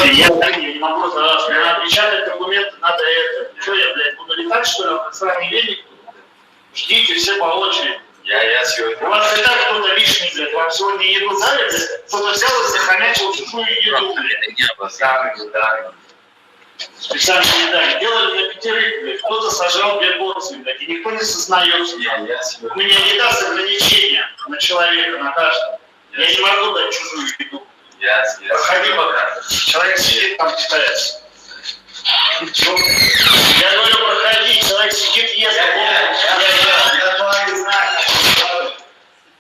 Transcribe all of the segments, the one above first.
Я не могу сразу. Мне надо печатать документы, надо это. Что я, блядь, буду летать, что ли, с вами велик? Ждите все по очереди. Я сегодня. У вас и так кто-то лишний, блядь, вам сегодня еду дали, блядь, кто-то взял и захомячил чужую еду, блядь. Сам да. Специально не дали. Делали на пятерых, блядь, кто-то сожрал две порции, блядь, и никто не сознается. Я У сегодня. меня еда с ограничением на человека, на каждого. Я не могу дать чужую еду. Я Проходи пока. Человек сидит там, питается. Я говорю, проходи, человек сидит, ест. Я не знаю.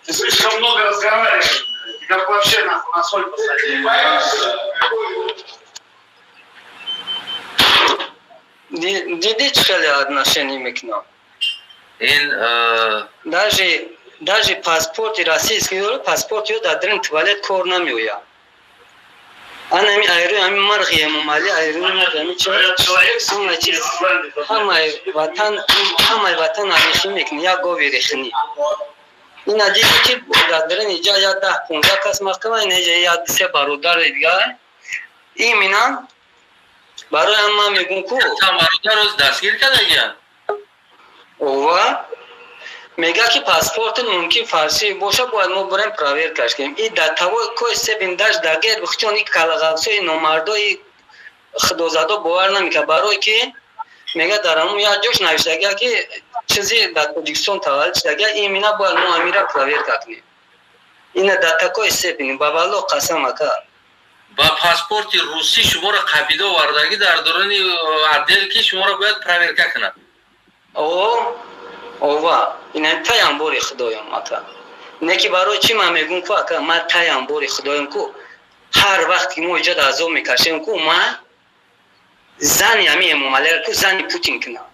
Ты слишком много разговариваешь. Тебя вообще нахуй на соль посадили. Дидӣ, чӣ хеле отношение мекунам. Ин Даже паспорти российский дора, паспорти ё дар дрин туалет кор намеояд. Анами айрӯи ҳами марғи Эмомалӣ, айрӯи марғи ҳами чи Говорят, человек ҳама сидит, чиз, ест. ҳамаи ватан арехӣ мекунӣ, як гови рехинӣ. Ина дидӣ, ки дар дрин иҷа як 10-15 кас маҳкама, ина иҷа як се бародари дигар. Именно барои ҳам ман мегӯм ку Та бародар рӯз дастгир кардагиян. Ова, мега, ки паспорти мумкин фарсӣ боша, бояд мо бурем, проверкаш кунем. И дар тавои кои себин даш дар герби хучони калағавсои номардои худозадо бовар намекард, барое ки мега, дар ҳамун як ҷош навиштагия, ки чизи дар Тоҷикистон таваллуд шудагия. Именно бояд мо амира проверка кунем. Ина дар такои себин, ба валло қасам, ака. Ба паспорти русӣ шуморо қабида овардагӣ дар дуруни отдел, ки шуморо бояд проверка кунад. О, ова, ина таямбори худоём, ака. Не ки барои чӣ ман мегӯм ку, ака, ман таямбори худоём ку, ҳар вақт ки мо иҷода азоб мекашем ку, ман зани ҳами Эмомалиро ку зани Путин кунам,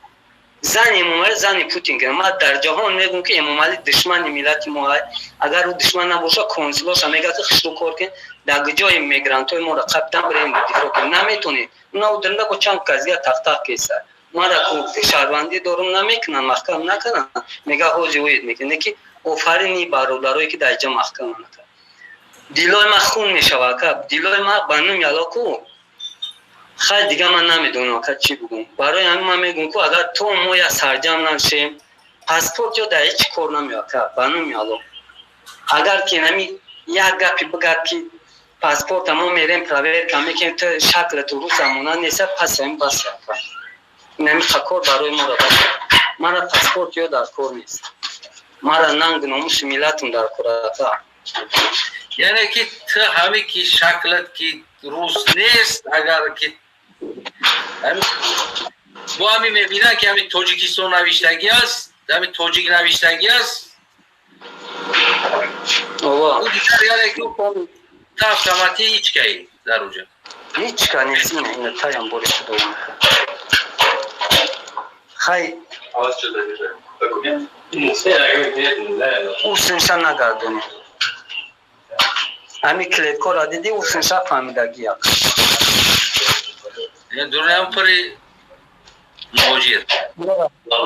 зани Эмомалӣ зани Путин кунам. Ман дар ҷаҳон мегӯм, ки Эмомалӣ душмани миллати мо. Агар ӯ душман набоша, консулоша мега, ки хушрӯ кор кун, дар ҷои мигрантҳои моро қабдан бирем, дифоъ кунем. Наметонем. Уна удирда бо чанд казия тақтақ кеса. Мара ку шаҳрвандӣ дорум, намекунам, маҳкам накунам. Мега, ҳози оид мекунем, ки офарини бародарое, ки дар ҷа маҳкам накард. Дилои ман хун мешава, ака, дилои ман ба нуми Алло ку. Хай, дига ман намедонам, ака, чӣ бугум. Барои ҳамин ман мегӯм ку, агар то мо як сарҷам нашем, паспорт ё дар ҳеҷ кор намеояд, ака, ба нуми Алло. Агар ки нами як гапи бигад, ки паспорта мо мерем, проверка мекунем, ту шаклату руса монанд неста, пас ҳамин бас, ака. Инами хакор барои моро бас. Мара паспорт ё дар кор нест, мара нанг номуси миллатум дар кор, ака. Яъне ки ту ҳаме ки шаклат ки рус нест, агар ки бо ҳами мебинад, ки ҳами Тоҷикистон навиштагӣ аст, ҳами тоҷик навиштагӣ аст, ӯ дигар, яъне ки та автоматӣ ҳичкаи дар уҷа. Ҳичка нест. Ина таям бори худо. Хай, усинша нагардонӣ. Ҳами клеткора дидӣ, усинша фаҳмидагия. Дурам пури муҳоҷир.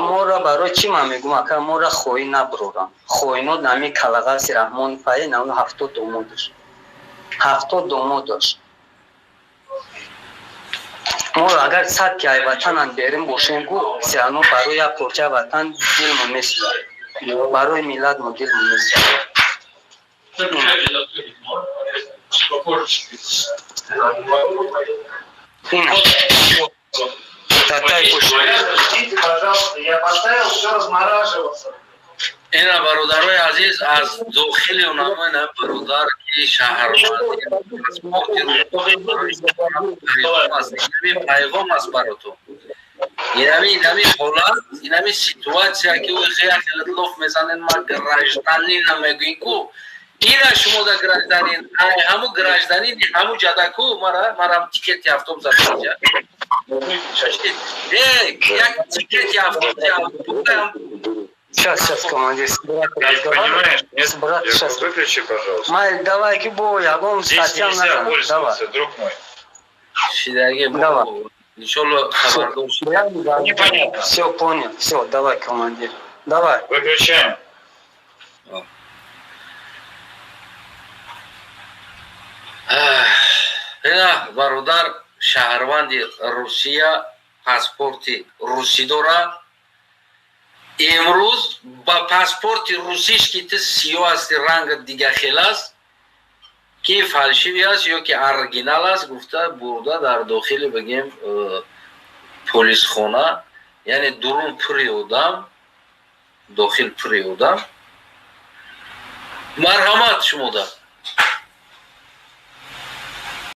Мора барои чӣ ман мегӯм, ака, мора хоҳӣ набурорам. Хоино нами калағаси Раҳмон фаи наву 70 домод дошт, 70 домод дошт. Моро агар сад ки ай ватанам берин бошем гу, всё барои як порча ватан дилмо месӯзад, барои миллатмо дилмо месӯзад. Ина татай пуш. Ждите, пожалуйста, я поставил все размораживаться. Ина, бародарои азиз, аз дохили унамо ина бародар, ки шаҳрванди пайғом аст баротон. Инами ҳолат, инами ситуация, ки ӯ хеле лоф мезанен, ма гражданин намегӯин ку, ина шумо да гражданин, ай ҳаму гражданин ҳаму ҷадаку марам тикети автобуса инҷа. Як тикети автобуси. Сейчас, сейчас, командир. Понимаешь, нет, брат, сейчас. Выключи, пожалуйста. Май, давай, ки бо, ягон Здесь статьям нельзя надо. пользоваться, друг мой. Шидаги. Давай. Иншалло, хабардор. Непонятно. Все, понял. Все, давай, командир. Давай. Выключаем. Ина бародар шаҳрванди Русия, паспорти русӣ дора. Имрӯз ба паспорти русиш, ки ту сиёҳ ҳасти, рангат дига хел аст, ки фальшивый аст ё ки оригинал аст, гуфта бурда дар дохили, бигем, полисхона, яъне дурун пури одам, дохил пури одам. Марҳамат, шумода.